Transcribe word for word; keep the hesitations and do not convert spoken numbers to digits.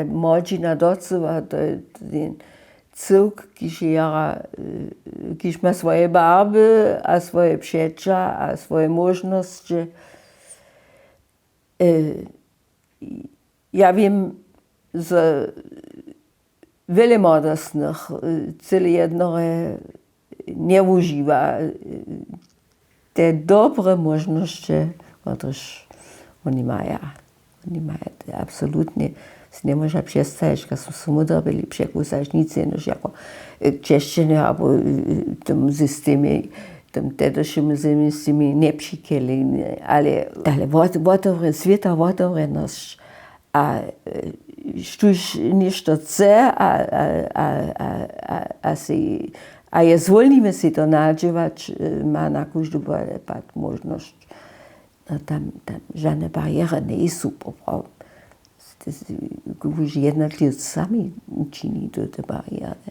Młodźina docyła, to je ten cyłk, kiž je jara, kiž ma swoje barby a swoje přeća a swoje móžnosće. Ja wěm, zo wjele młodostnych cyle jednore njewužiwa te dobre móžnosće, kotrež woni maja. Woni maja absolutnje, se njemóža předstajić, kaž su so my dyrbjeli překusaš, nic jenož jako češćenje abo tym systemje, tym tedyšim z tymi njepřicheli, ale dale wotewrjen swěta wotewrjenosć a štóž něšto chce a sej a je zwólniwy sej to nadźěłać, ma na kóždy pad móžnosć. Tam žane barjery njejsu poprawom. Kóždy jednotliwc sami čini te barjery.